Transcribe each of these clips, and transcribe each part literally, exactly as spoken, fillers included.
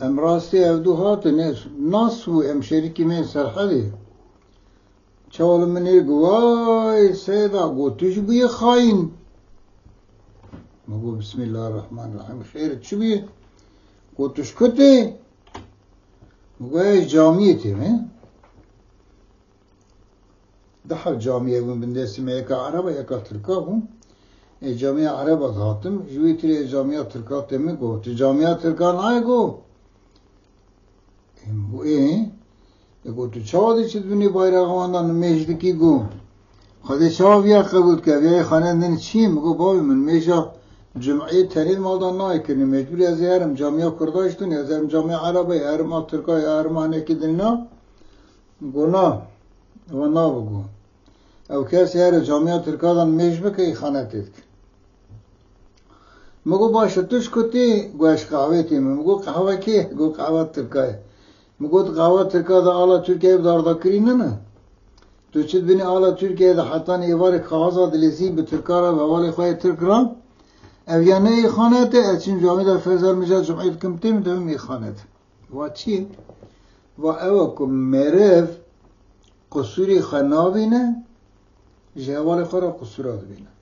Em rastî ev du hatin, nas bû, em şerîkî me serhedê. Çawa li min ê got, "Way Seyda," got, "tu jî bûye xayîn." Min got, "Bismillahirrahmanirrahim. Xêr çi bûye?" Got, "Tu ji ku tê?" Min got, "Ez camiyê têm." Di heb camiye bûn, bindestî me yeka Ereba, yeka Tirka bûn. Ê camiya Ereba dihatim, ji wî tirê camiya Tirka tê min got, "Tu camiya Tirka nayê?" Got. Ê min got, "Ê." Ê got, "Tu çawa dê çi dibînî bayraxa wan da nimêj dikî?" Got, "Xwedê çawa viya qebûl dike? Viya xanet din çi ye?" Min got, "Bavê min, nimêja cumeyê tenê mal da nayê kirinî. Mecbûr ez ê herim camiya Kurda jî tune, ez herim camiya Ereba, herim a Tirka, herim a hinekî din na." Got, "Na, we nabe," got. "Ew kes here camiya Tirka de nimêj bike, îxanetê dike." Min got, "Baş e, tu ji ku tê?" Got, "Ez ji qehwetê me." Min got, "Qehwe kê?" Got, "Qehwe Tirka ye." Min got, "Qehwe Tirka de ala Tirkiyeyê bi darda kirî nine? Tu çi dibînî ala Tirkiyeyê de hetanî êvarê kaxaza dilîzî bi Tirka re, bi hevalê xwe yê Tirk re? Ev ya ne îxanet e, ez çim camî de ferza min ca cumeyê dikim têm, dibim îxanet." Va çi? Va ew e ku meriv qusûrê xwe nabîne, ji hevalê xwe re qusûra dibîne.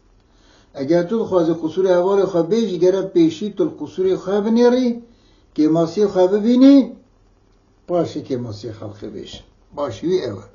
Eger tu dixwazî qusûrê hevalê xwe bêjî, gere pêşî tu li qusûrê xwe binêrî, kêmasiyê xwe bibînî, paşê kêmasiyê xelkê bêjî. Başî wî ew e.